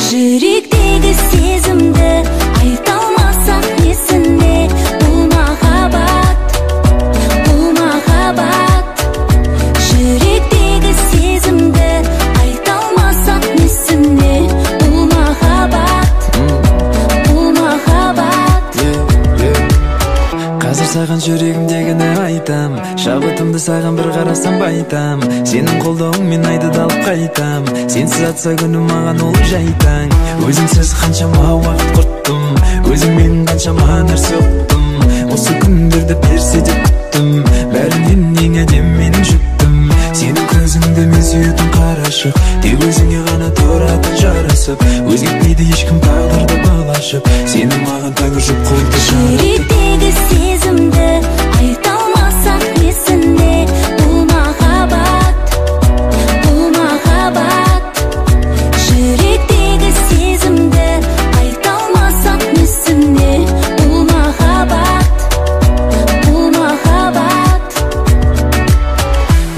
Жүректегі сезімді айта алмасақ несіне? Бұл махаббат, бұл махаббат. Жүректегі сезімді айта алмасақ несіне? Бұл махаббат, бұл махаббат. Қазір саған жүрегімдегіні айтам, шабытымды саған бір қарасам байтам. Сенің қолдауыңмен айды алып қайтам, сенсіз атса күнім маған ол жайтаң. Өзіңсіз қаншама уақыт құрттым, өзіңмен қаншама нәрсе ұқтым. Осы күндерді персе деп күттім, бәрінен ең әдемі менің жүктім. Сенің көзіңді мен сүйетін қарашық, тек өзіңе ғана тұратын жарасып. Өзгертпейді ешкім тағдырды балашып, сені маған тәңір жұп қылды жаратып. Жүректегі сезімді айта алмасақ несіне? Бұл махаббат, бұл махаббат. Жүректегі сезімді айта алмасақ несіне? Бұл махаббат, бұл махаббат.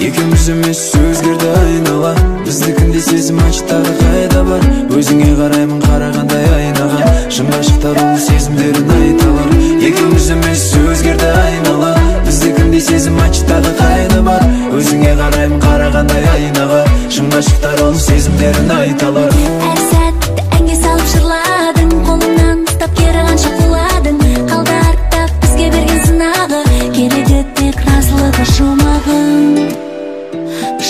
Екеуміз емес өзгерді айнала, біздікіндей сезім айтшы тағы қайда бар? Өзіңе қараймын қарағандай айнаға, шын ғашықтар ол сезімдерін айта алар. Екеуміз емес өзгерді айнала, біздікіндей сезім айтшы тағы қайда бар? Өзіңе қараймын қарағандай айнаға, шын ғашықтар ол сезімдерін айта алар. Әр сәтті әнге салып жырладың, қолымнан ұстап кері қанша құладың. Қалды артта бізге берген сынағы, келеді тек разылығы жұмағың,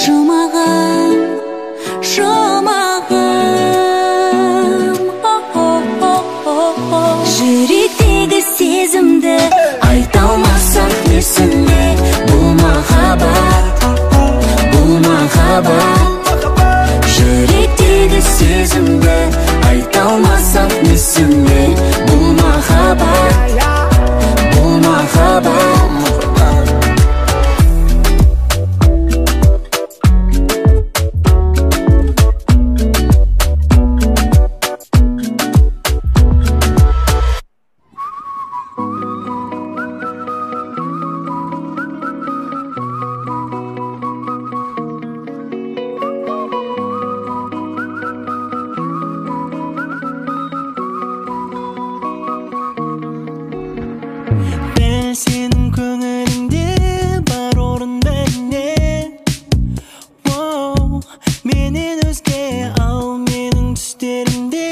жұмағым, жұмағым. Жүректегі сезімді айта алмасақ несіне? Бұл махаббат, бұл махаббат. Жүректегі сезімді айта алмасақ несіне? Бұл махаббат, бұл махаббат. Сенің көңіліңде бар орын бәріне, менен өзге, ал менің түстерімде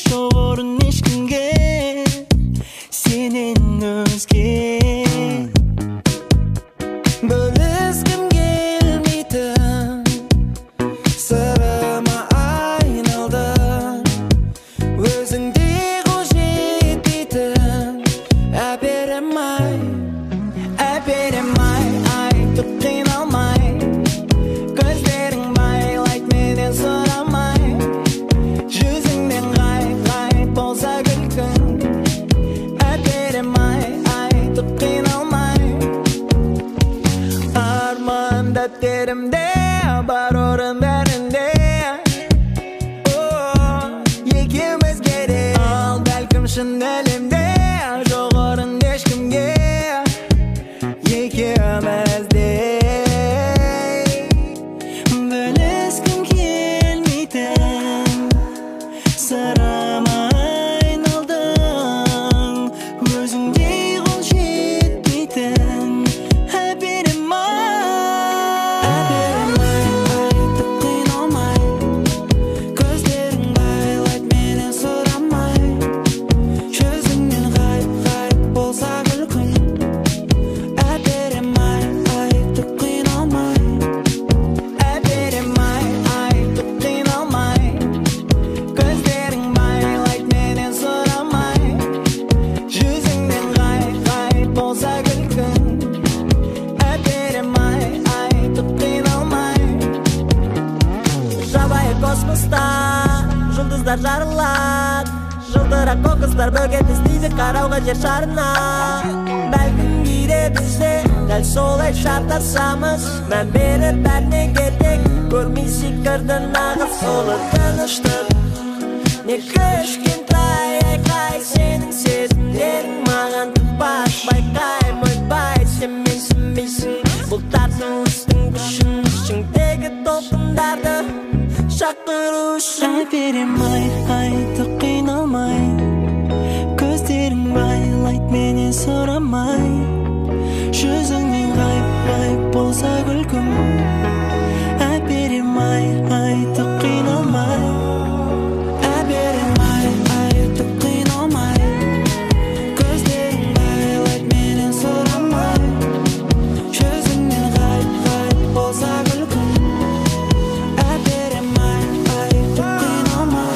жоқ орын ешкімге, сенен өзге. Бөліскім келмейтін сырыма айналдың, өзіңдей қол жетпейтін әперім ай. Әперім ай, айтып қиналмай, көздерің байлайды менен сұрамай, жүзіңнен ғайып-ғайып болса күлкің. Әперім ай, айтып қиналмай, арман дәптерімде бар орын бәрінде. Екеуміз керек, ал бәлкім шын әлемде жоқ орын ешкімге. Екеумізде бөліскім келмейтін сырыма айналдың, өзіңдей қол жетпейтін әперім ай. Әперім ай, айтып қиналмай, көздерің байлайды менен сұрамай, жүзіңнен ғайып-ғайып болса күлкің. Әперім ай, айтып қиналмай. Әперім ай, айтып қиналмай, көздерің байлайды менен сұрамай, жүзіңнен ғайып-ғайып болса күлкің. Әперім ай, айтып қиналмай. Жабайы космоста жұлдыздар жарылады, жылтырақ қоқыстар бөгет іздейді қарауға жер шарына. Бәлкім кейде біз де дәл солай шатасамыз, мән беріп бәріне кетеміз. Өмірдің нағыз ұлы тыныштық. Не кішкентай айқай, сенің сезімдерің маған тықпас. Байқаймын, ойбай, сен менсінбейсің бұл тартылыстың күшін, ішіңдегі толқындарды шақыру үшін. Әперем ай, айтып қиналмай, көздерің байлайды менен сұрамай. Жүзіңнен ғайып, ғайып болса күлкім. Әперем ай, айтып қиналмай. Әперем ай, айтып қиналмай, көздерің байлайды менен сұрамай. Жүзіңнен ғайып, ғайып болса күлкім. Әперем ай, айтып қиналмай.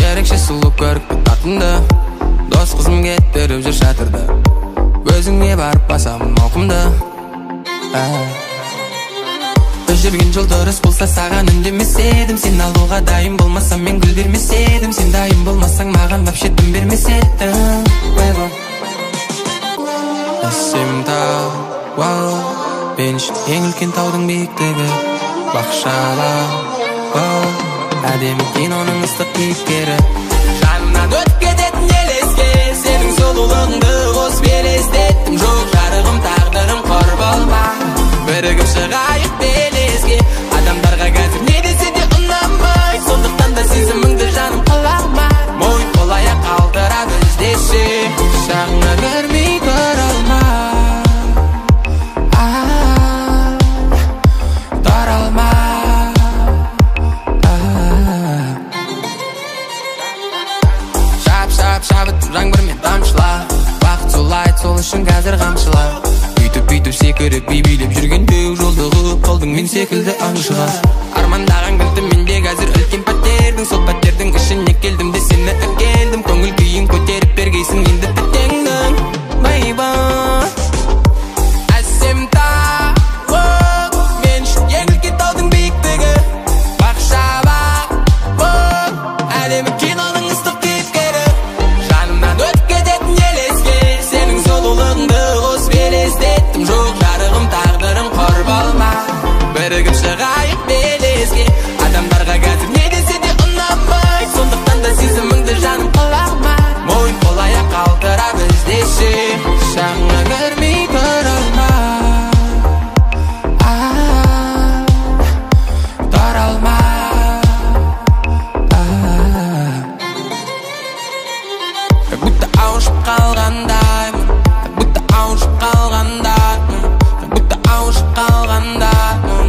Ерекше сұлу көрікті тартымды, дос қызым кетіріп жүр шатырды. Өзіңе барып басамын ауқымды. Жүрген жол дұрыс болса саған үндемес едім. Сен алуға дайын болмасам мен гүл бермес едім. Сен дайын болмасаң маған вообще дым бермес едің. Әсем тау, вау, мен үшін ең үлкен таудың биіктігі. Бақшалау, вау, әдемі киноның ыстық кейіпкері. Жанымнан өтіп кететін елеске, сенің сұлулығыңды қосып елестеттім. Жоқ жарығым, тағдырым құр болма, бірігіп шығайық белеске. Адамдарға қазір не десе де ұнамай, сондықтан да сезіміңді жаным қалама. Мойын қол аяқ қалдырады іздесе, құшағыңа кірмей тұра алмай, тұра алмай. Шап, шап, шабытым жаңбырмен тамшыла, бақыт солайды, сол үшін қазір қамшыла. Бүйтіп-бүйтіп секіріп би билеп жүргенде жолды қуып қалдың мен секілді аңшыға. Армандаған кілтім менде қазір үлкен пәтердің, сол пәтердің ішіне келдім де сені әкелдім. Көңіл күйін көтеріп бергейсің енді тәтеңнің. Бай-бай, әсем тауық, мен үшін ең үлкен таудың биіктігі. Бақша бақ, әдемі киноның ыстық кейіпкері. Жанымнан өтіп кететін елеске, сенің сұлулығыңды қосып елестеттім. Жоқ жарығым, тағдырым құр болма, бірігіп шығайық белеске. Адамдарға қазір не десе де ұнамай, сондықтан да сезіміңді жаным қалама. Мойын қол аяқ қалдырап іздесе, құшағыңа кірмей тұра алмай, тұра алмай. Как будто ауышып қалғандаймын, как будто ауышып қалғандаймын, как будто ауышып қалғандаймын.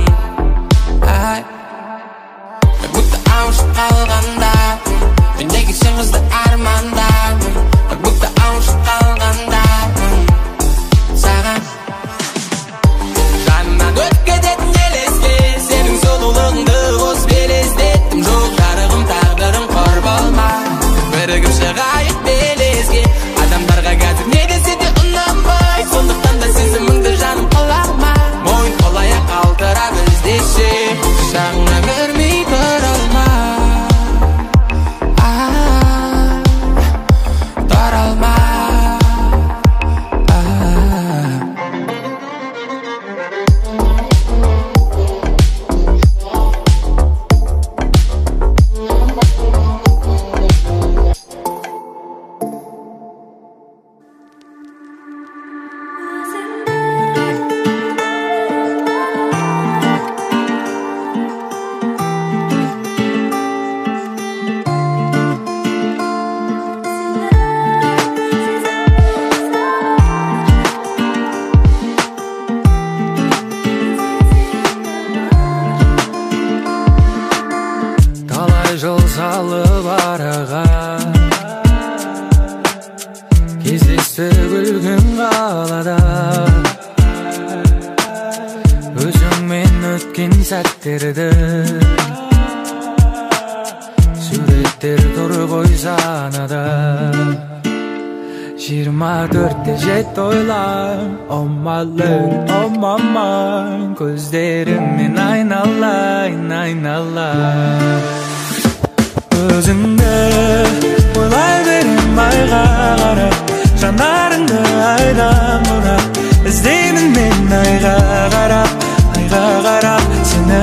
Өткен сәттерді суреттер тұр ғой санада. 24-те 7 ойлан, о my lady, oh my mind. Көздеріңнен айналайын, айналайын. Өзіңді ойлай берем айға қарап, жанарыңды айдан бұрап. Іздеймін мен айға қарап, айға қарап сені.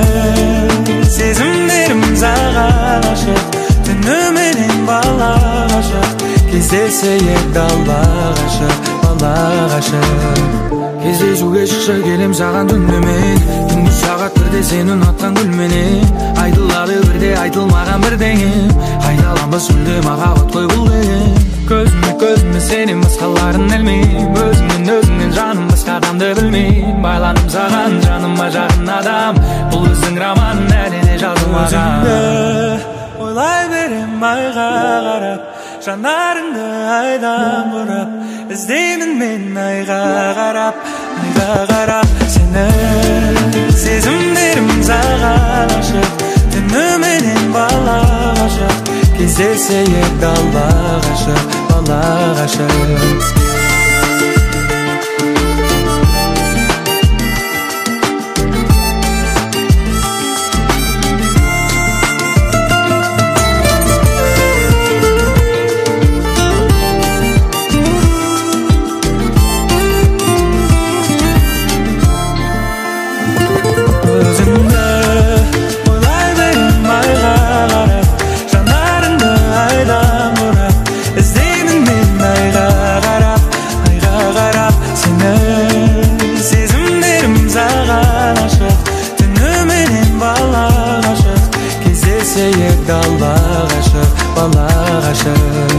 Сезімдерім саған ғашық, түніменен бала ғашық. Кездесейік дала ғашық, бала ғашық. Кездесуге шықшы келем саған түнімен. Түнгі сағат 1-де сені ұнатқан гүлменен. Айтылады бірде айтылмаған бірдеңе. Қайталанбас мүлде махаббат қой бұл деген. Көзіме көзіме сенен басқаларын ілмеймін. Өзіңнен өзіңнен жаным басқа адамды білмеймін. Байландым саған жаныма жақын адам. Бұл біздің роман әлі де жазылмаған. Өзіңді ойлай берем айға қарап, жанарыңды айдан бұрап. Іздеймін мен айға қарап, айға қарап сені. Сезімдерім саған ғашық, түніменен бала ғашық. Кездесейік дала ғашық, бала ғашық. Өзіңді ойлай берем айға қарап, жанарыңды айдан бұрап. Іздеймін мен айға қарап, айға қарап сені. Сезімдерім саған ғашық, түніменен бала ғашық. Кездесейік дала ғашық, бала ғашық.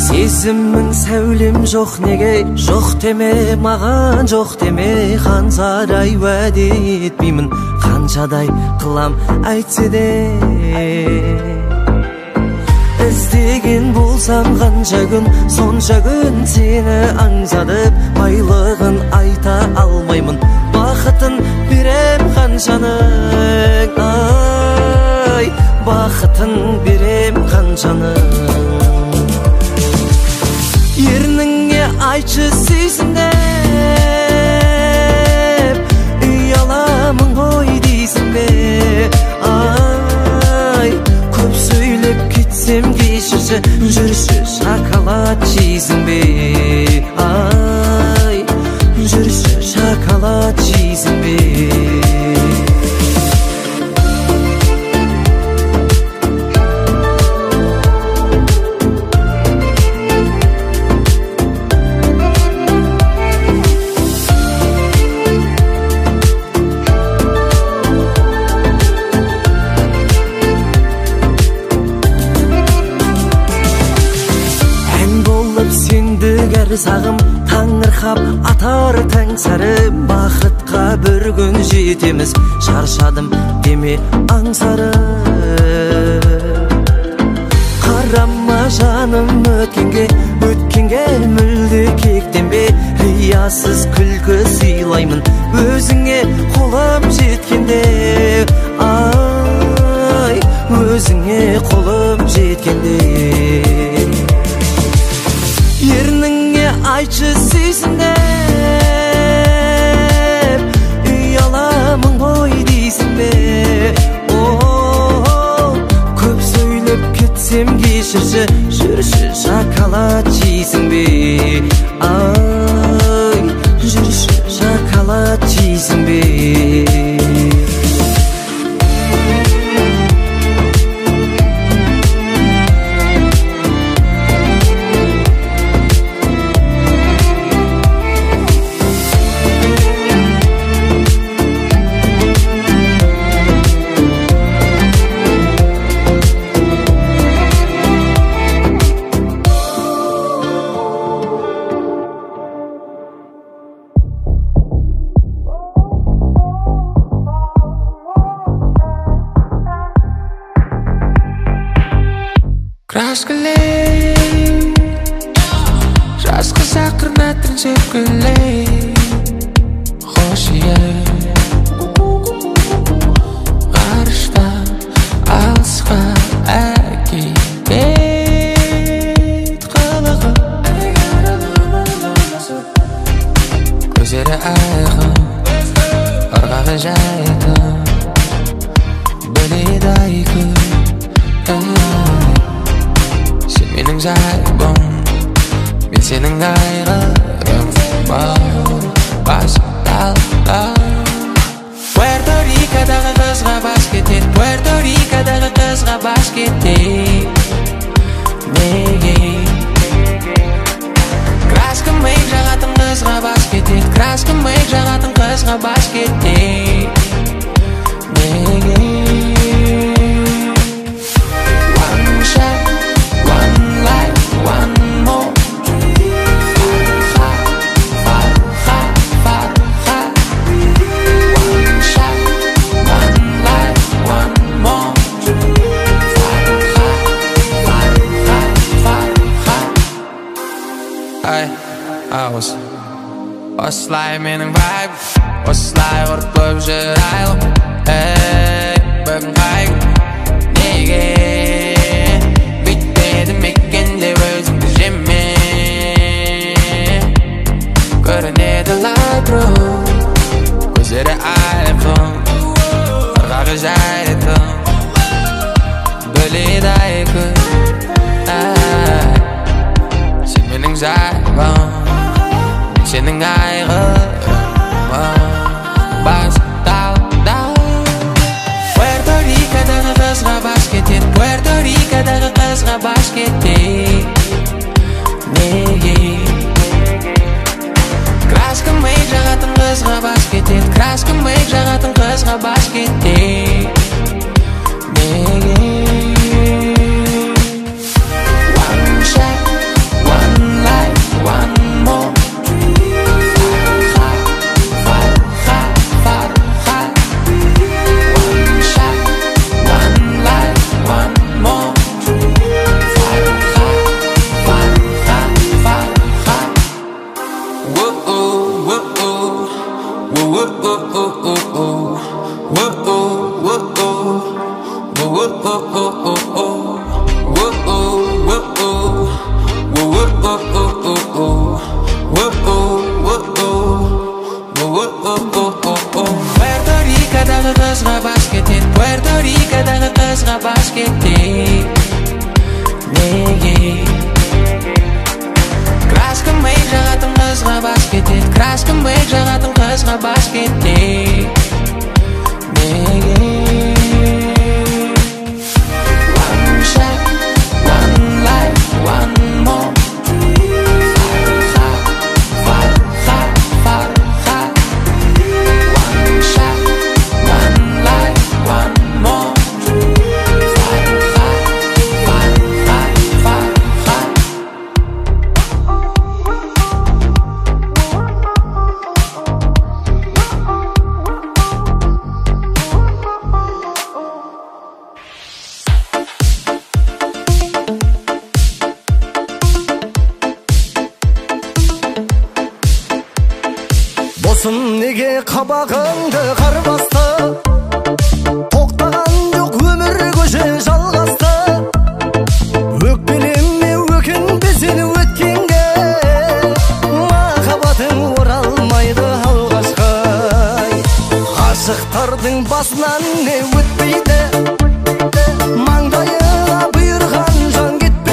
Сезімің сәулем жоқ неге, жоқ деме маған, жоқ деме. Ханзадай уәде етпеймін, қаншадай қылам әйтсе де. Іздеген болсам қанша күн, сонша күн сені аңсадып, байлығын айта алмаймын, бақытын берем қаншаның, ай, бақытын берем қаншаның. Ерніңе айтшы сүйсін деп, ұяламын ғой дейсің бе? Ай, көп сөйлеп кетсем кешірші, жүрші шоколад жейсің бе? Ай, жүрші шоколад жейсің бе? Сағым таңырқап атар таң сәрі, бақытқа бір күн жетеміз, шаршадым деме аңсары. Қарама жаным өткенге, өткенге мүлде кектенбе, риясыз күлкі сыйлаймын өзіңе қолым жеткенде. Ай, өзіңе қолым жеткенде. Ерніңе айтшы сүйсін деп, ұяламын ғой дейсің бе? О, көп сөйлеп кетсем кешір. кешірші, жүрші, шоколад жейсің бе? Ай, жүрші, шоколад жейсің бе? Краскалей, жас қыз ақырын әтірін сепкілей, хош иіс ғарыштан алысқа әкетет қылығы, көздері айқын, ырғағы жайқын, біледі айқын. Сен менің жайбым, мен сенің айғырым, басталды. Пуэрто Рикадағы қызға бас кетеді, Пуэрто Рикадағы қызға бас кетеді. Неге? Краска мейк жағатын қызға бас кетеді, краска мейк жағатын қызға бас кетеді. Неге? One shot, one life, one more. Farha, farha, farha. One shot, one life, one more. Farha, farha, farha. Ай, ауыз. Осылай менің вайб, осылай ұрып жүр айлым. Эй, бүгін қай күн? Неге бүйтпедім екен деп өзіңді жеме? Көрінеді лайтрум, көздері айқын, ырғағы жайтын, біледі айқын. Сен менің жайбым, мен сенің айғырым, басталды. Пуэрто Рикадағы қызға бас кетеді, Пуэрто Рикадағы қызға бас кетеді. Неге? Краска мейк жағатын қызға бас кетеді, краска мейк жағатын қызға бас кетеді. Неге? One shot, one life, one more. Farha, farha, farha. One shot, one life, one more. Farha, farha, farha. Whoa, whoa, whoa, whoa, whoa, whoa, whoa, whoa, whoa. Пуэрто Рикадағы қызға бас кетеді, Пуэрто Рикадағы қызға бас кетеді. Неге? Краска мейк жағатын қызға бас кетеді, краска мейк жағатын қызға бас кетеді. Неге? One shot, one life, one more. Farha, farha, farha. One shot, one life, one more. Farha, farha, farha. Досым, неге қабағыңды қар басты? Тоқтаған жоқ өмір көші жалғасты. Өкпелеме, өкінбе сен өткенге, махаббатың оралмайды алғашқы. Ғашықтардың басынан не өтпейді, маңдайына бұйырған жан кетпейді.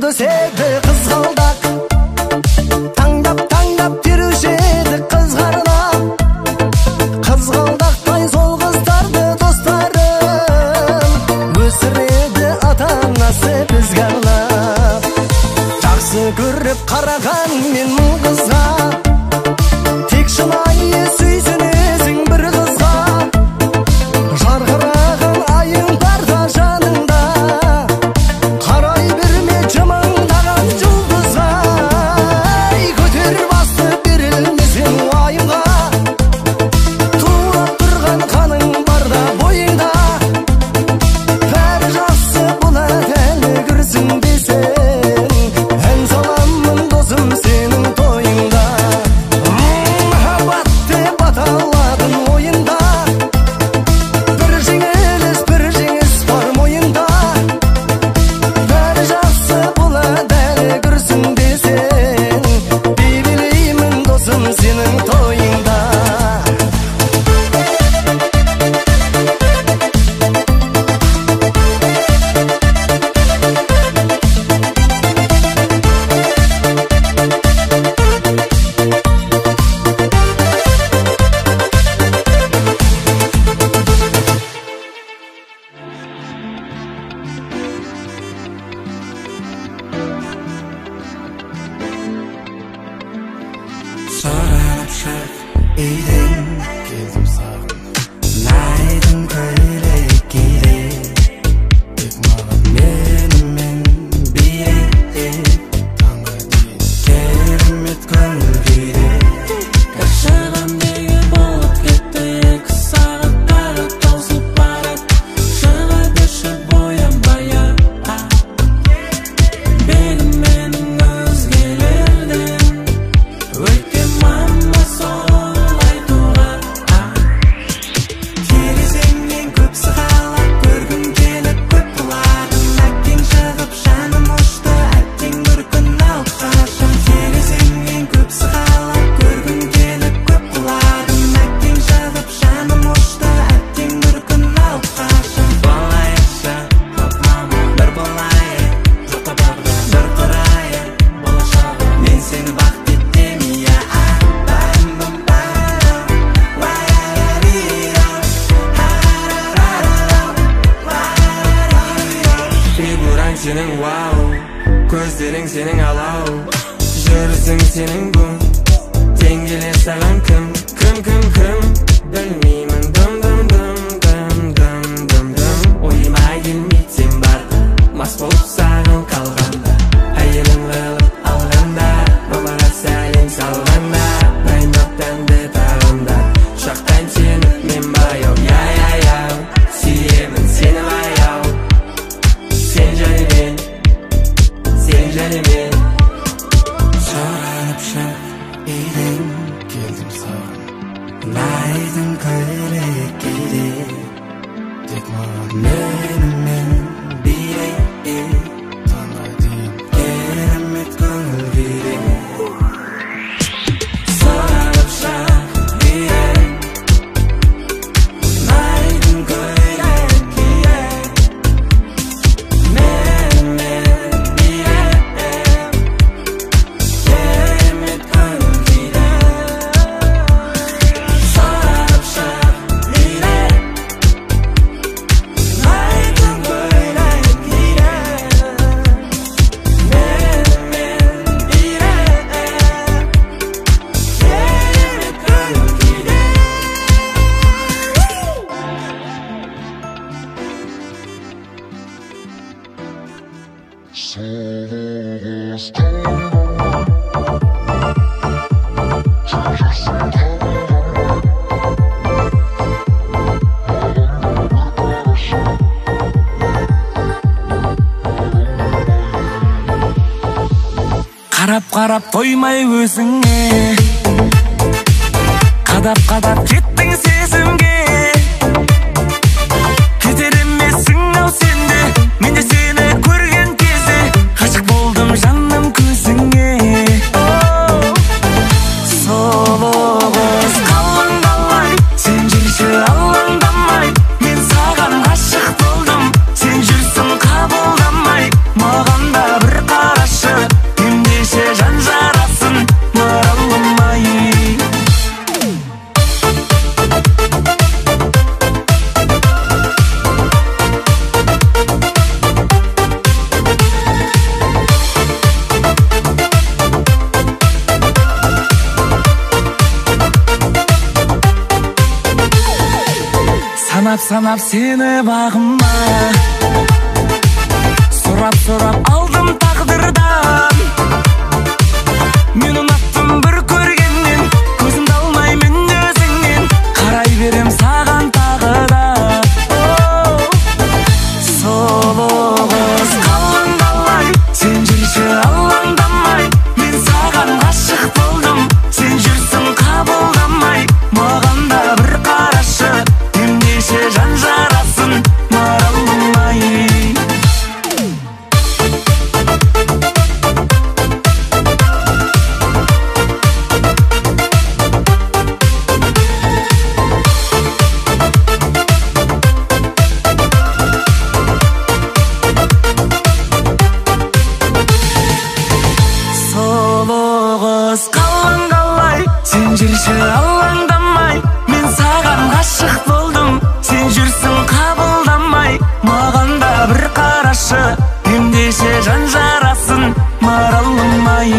Жұлдыз еді қызғалдақ, таңдап-таңдап теруші едік қызғарлап. Қызғалдақтай сол қыздарды достарым өсіреді ата-анасы бізге арнап. Жақсы көріп қараған мен мың қызға, тек шынайы сүйсінесің бір қызға. Жарқыраған айың барда жаныңда, қарай берме жымыңдаған жұлдызға. Ай, көтер басты берілмесең уайымға, тулап тұрған қаның барда бойыңда. Бәрі жақсы болады әлі күрсінбесең, ән саламын досым сенің тойыңда. Махаббат деп аталатын ойында, бір жеңіліс, бір жеңіс бар мойында. Бәрі жақсы болады әлі күрсінбесең, би билеймін досым сенің тойыңда. Сұранып шық үйден, келдім саған ұнайтын көйлек киде, тек маған менімен биле, таңға дейін керемет көңіл күйде. Шығам деген болып кетті, 2 сағат тағы таусылып барады. Шыға берші боянбай ақ, бегім менің өзгелерден өткен мама солай туған. Терезеңнен көп сығалап көргім келіп көп құладым, әттең шығып жаным ұшты, әттең бір күн алып қашам. Терезеңнен көп сығалап көргім келіп көп құладым, әттең шығып жаным ұшты, әттең бір күн алып қашам. Болайықшы, бір болайық, бір құрайық, мен сені бақыт етемін, я. Фигураң сенің вау, көздерің сенің алау, жүрісің сенің бум, тең келер саған кім, кім, кім, кім, білмеймін. Дым, дым, дым, дым, дым, дым, дым. Ойыма келмейді сен барда, мас болып саған қалғанда, әйелім қылып алғанда, мамаға сәлем салғанда, дайындап дәмді тағамдар, құшақтаймын сені мен баяу. Я, я, я, сүйемін сені баяу. Сен және мен, сен және мен. Сұранып шық үйден, келдім саған ұнайтын көйлек киде, тек маған менімен биле, таңға дейін керемет көңіл күйде. Сұранып шық үйден, ұнайтын көйлек киде, менімен биле, керемет көңіл күйде. Сұранып шық үйден, ұнайтын көйлек киде, менімен биле, керемет көңіл күйде. Қарап-қарап тоймай өзіңе, қадап-қадап кеттің сезімге. Кетер емессің ау сен де, мен де сені көрген кезде ғашық болдым жаным көзіңе. Сұлу қыз қалың қалай, сен жүрші алаңдамай, мен саған ғашық болдым, сен жүрсің қабылдамай, маған да бір қара. Санап санап сені бағыма, сұрап сұрап алдым тағдырдан. Мен ұнаттым бір көргеннен, көзімді алмай мен өзіңнен, қарай берем саған тағы да. Сұлу қыз қалың қалай, сен жүрші алаңдамай, мен саған ғашық болдым, сен жүрсің қабылдамай. Маған да бір қарашы, емдеші жан жарасын маралым ай. Сұлу қыз қалың қалай, сен жүрші алаңдамай, мен саған ғашық болдым, сен жүрсің қабылдамай. Маған да бір қарашы, емдеші жан жарасын маралым ай.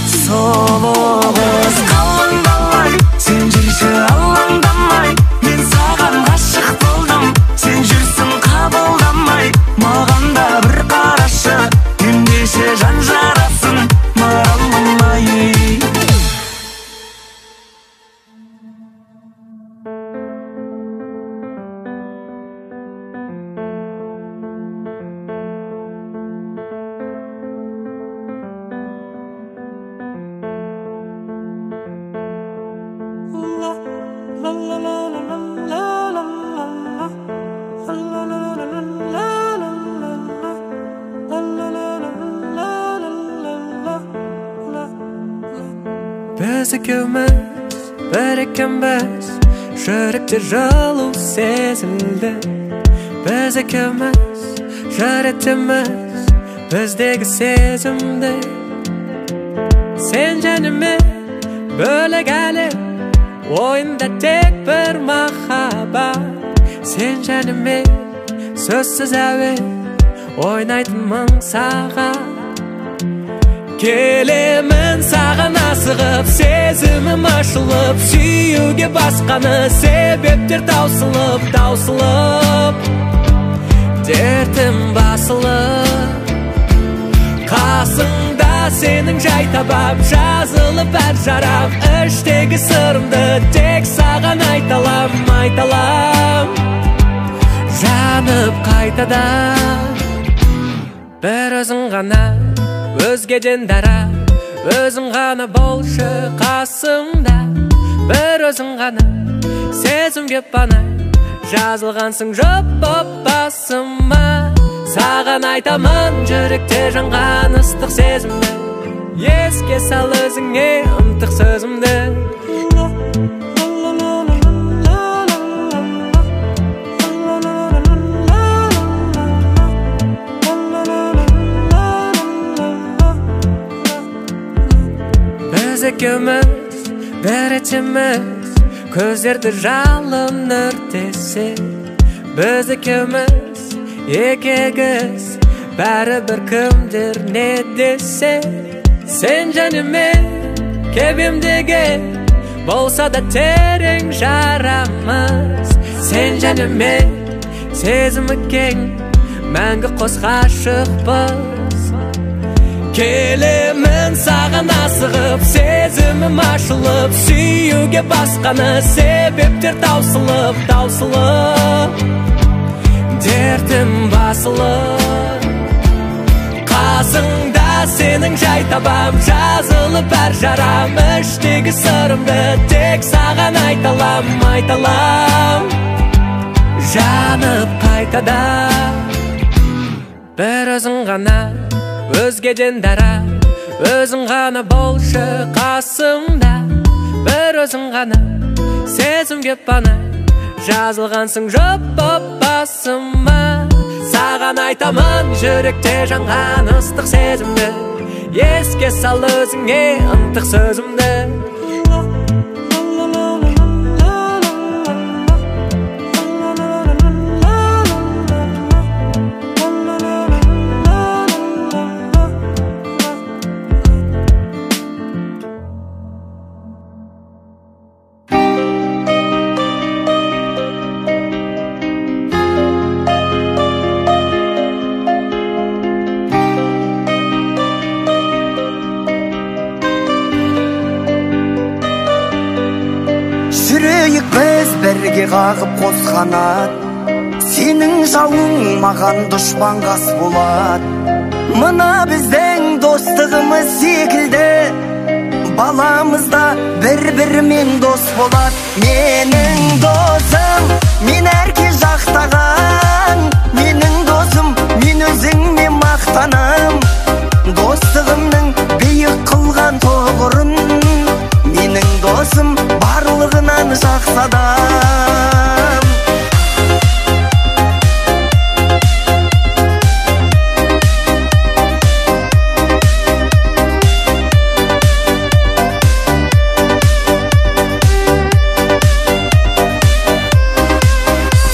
Сұлу қыз қалың қалай, сен жүрші алаңдамай, мен саған ғашық болдым, сен жүрсің қабылдамай. Маған да бір қарашы, емдеші жан жарасын маралым ай. Біз екеуміз бір екенбіз, жүректе жылу сезілді. Біз екеуміз жыр етеміз біздегі сезімді. Сен және мен бөлек әлем, ойында тек бір махаббат. Сен және мен сөзсіз әуен, ойнайтын мың сағат. Келемін саған асығып, сезімім ашылып, сүюге басқаны себептер таусылып, таусылып, дертім басылып. Қасыңда сенің жай табам, жазылып әр жарам, іштегі сырымды тек саған айталам, айталам, жанып қайтадан. Бір өзің ғана, өзгеден дара, өзің ғана болшы қасымда. Бір өзің ғана, сезімге пана, жазылғансың жұп боп басыма. Саған айтамын жүректе жанған ыстық сезімді, еске сал өзіңе ынтық сөзімді. Біз екеуміз бір етеміз, көздерді жалын өртесе. Біз екеуміз екі егіз, бәрібір кімдер не десе. Сен және мен кебемдеген, болса да терең жарамыз. Сен және мен сезімі кең, мәңгі қос ғашықпыз. Келемін саған асығып, сезімім ашылып, сүюге басқаны себептер таусылып, таусылып, дертім басылып. Қасыңда сенің жай табам, жазылып әр жарам, іштегі сырымды тек саған айталам, айталам, жанып қайтадан. Бір өзің ғана, өзгеден дара, өзің ғана болшы қасымда. Бір өзің ғана, сезімге пана, жазылғансың жұп боп басыма. Саған айтамын жүректе жанған ыстық сезімді, еске сал өзіңе ынтық сөзімді. Бірге қағып қос қанат, сенің жауың маған дұшпан қас болады. Мына біздің достығымыз секілді, баламыз да бір-бірімен дос болады. Менің досым, мен әрке жақтаған, менің досым, мен өзіңмен мақтанам. Достығымның биік қылған тұғырын, менің досым барлығынан жақсы адам.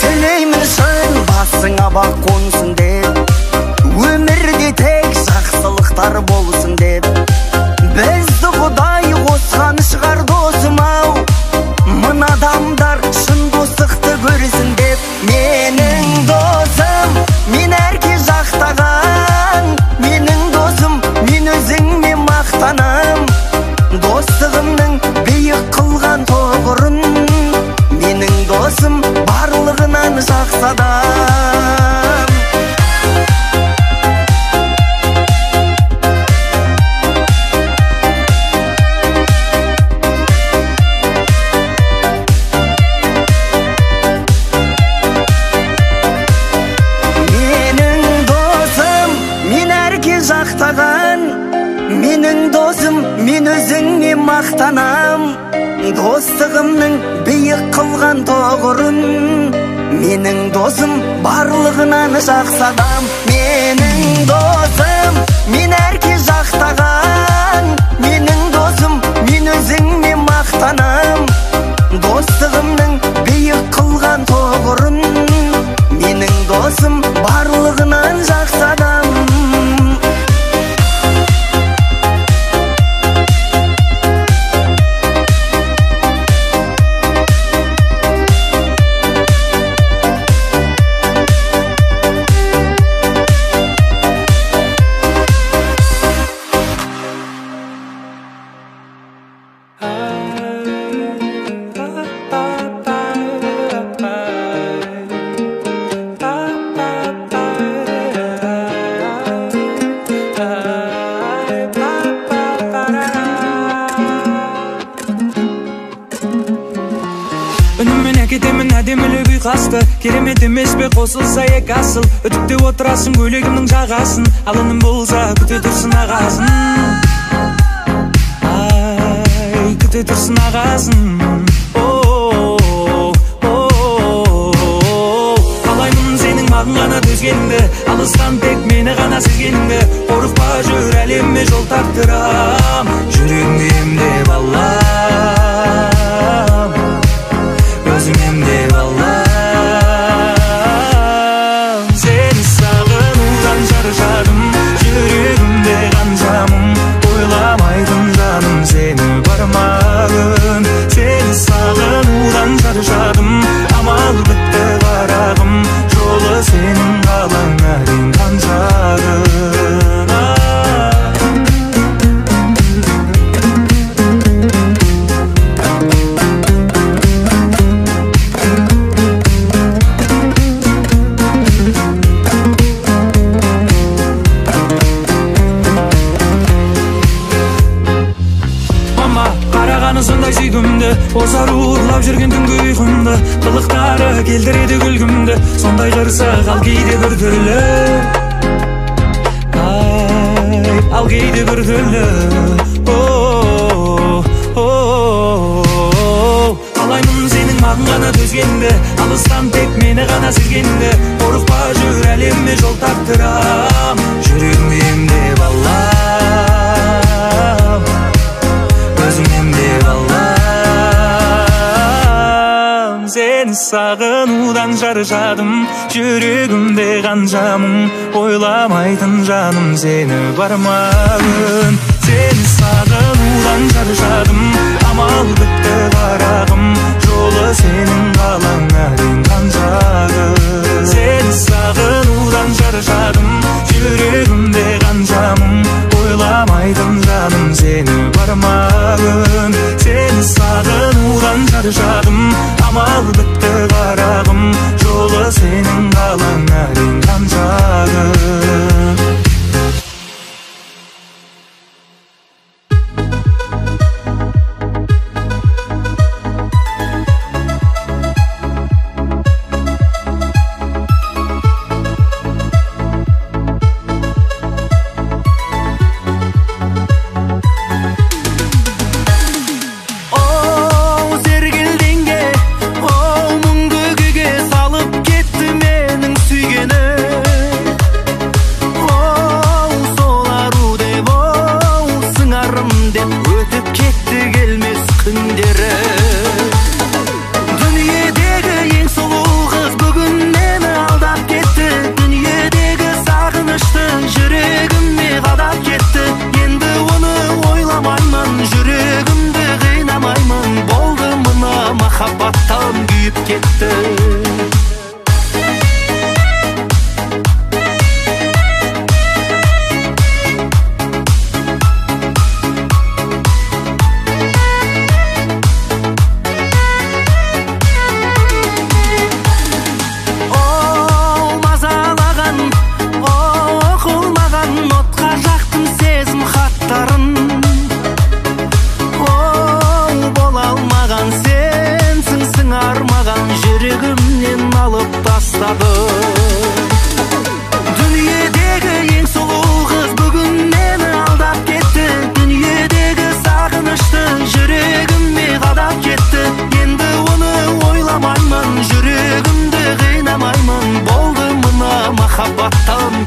Тілеймін шын басыңа бақ қонсын деп, өмірде тек жақсылықтар болсын деп. Бізді Құдай қосқан шығар досым ау, мына адамдар шын достықты көрсін деп. Менің досым, мен әрке жақтаған, менің досым, мен өзіңмен мақтанам. Достығымның биік қылған тұғырын, менің досым барлығынан жақсы адам. Менің досым, мен өзіңмен мақтанам. Достығымның биік қылған тұғырын, менің досым барлығынан жақсы адам. Менің досым, мен әрке жақтаған, менің досым, мен өзіңмен мақтанам. Достығымның биік қылған тұғырын, менің досым барлығынан жақсы адам. Керемет емес пе қосылса екі асыл, үтіктеп отырасың көйлегімнің жағасын. Ал інім болса күте тұрсын ағасын, ай, күте тұрсын ағасын. Қалаймын сенің маған ғана төзгеніңді, алыстан тек мені ғана сезгеніңді. Қорықпа жүр әлемме жол тарттырам, жүрегіңді емдеп алам, өзің емдеп алам. Шаршадым, жүрегімде қанша мұң, ойламайтын жаным сені барма күн. Сені сағынудан шаршадым, амал бітті қарағым, жолы сенің қалаңа дейін қанша күн. Озару ұрлап жүрген түнгі ұйқымды, қылықтары келтіреді күлкімді. Сондай қырсық, ал кейде біртүрлі, ай, ал кейде біртүрлі. Қалаймын сенің маған ғана төзгеніңді, алыстан тек мені ғана сезгеніңді. Қорықпа жүр әлемме жол тарттырам, жүрегіңді емдеп алам, өзің емдеп алам. Сені сағынудан шаршадым, жүрегімде қанша мұң, ойламайтын жаным сені барма күн. Сені сағынудан шаршадым, амал бітті қарағым, жолы сенің қалаңа дейін қанша күн. Сені сағынудан шаршадым, жүрегімде қанша мұң, ойламайтын жаным сені барма күн. Сені сағынудан шаршадым, амал бітті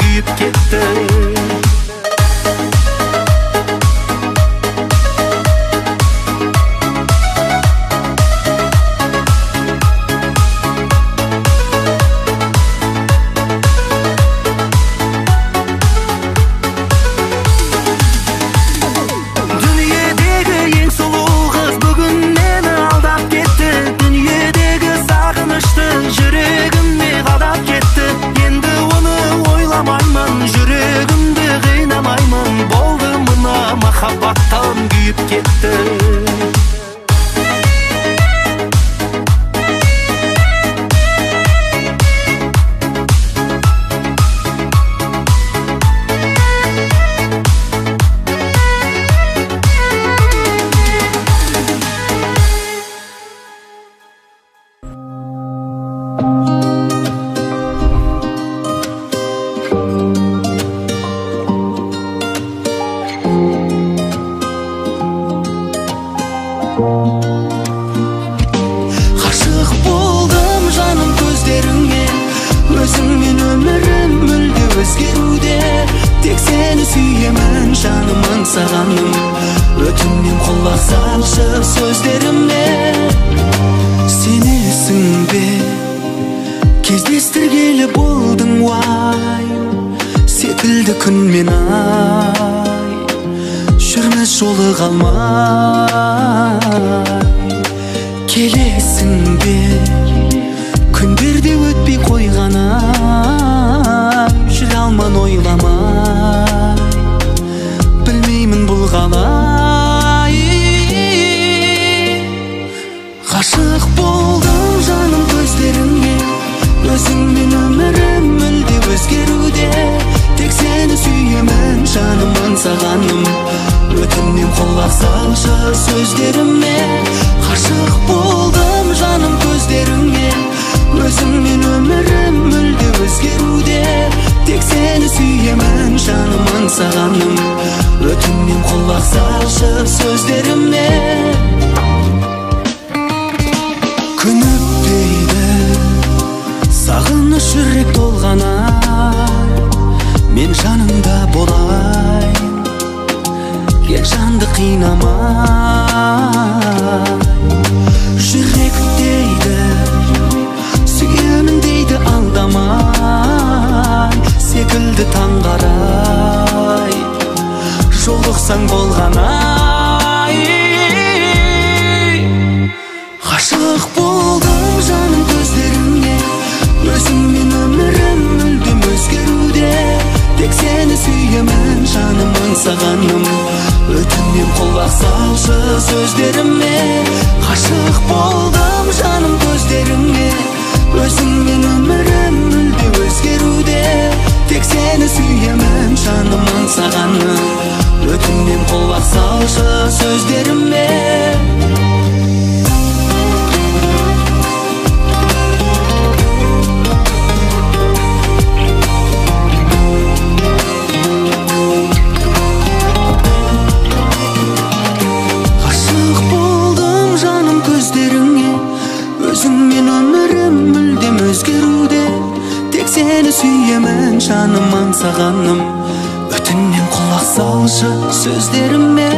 күйіп кетті. Махаббаттан күйіп кетті. Ғашық болдым жаным көздеріңе, өзіңмен өмірім мүлде өзгеруде. Тек сені сүйемін жаным аңсағаным, өтінем құлақ салшы сөздеріме. Сенесің бе, кездестіргелі болдың уайым, секілді күн мен ай, жүрміз жолы қалмай. Келесің бе, күндерде өтпей қойған ай, жүре алман ойламай, білмеймін бұл қалай. Ғашық болдым жаным көздеріңе, өзіңмен өмірім мүлде өзгеруде. Тек сені сүйемін жаным аңсағаным, өтінем құлақ салшы сөздеріме. Ғашық болдым жаным көздеріңе, өзіңмен өмірім мүлде өзгеруде. Тек сені сүйемін жаным аңсағаным, өтінем құлақ салшы сөздеріме. Күн өтпейді, сағыныш жүрек толған ай, мен жаныңда болайын, кел жанды қинамай. Жүрек дейді, сүйемін дейді алдамай, секілді таңғарай, жолықсаң болған ай. Ғашық болдым жаным көздеріңе, өзіңмен өмірім мүлдем өзгеруде. Тек сені сүйемін жаным аңсағаным, өтінем құлақ салшы сөздеріме. Ғашық болдым жаным көздеріңе, өзіңмен өмірім мүлде өзгеруде. Тек сені сүйемін жаным аңсағаным, өтінем құлақ салшы сөздеріме. Өзіңмен өмірім мүлдем өзгеруде. Тек сені сүйемін жаным аңсағаным, өтінем құлақ салшы сөздеріме.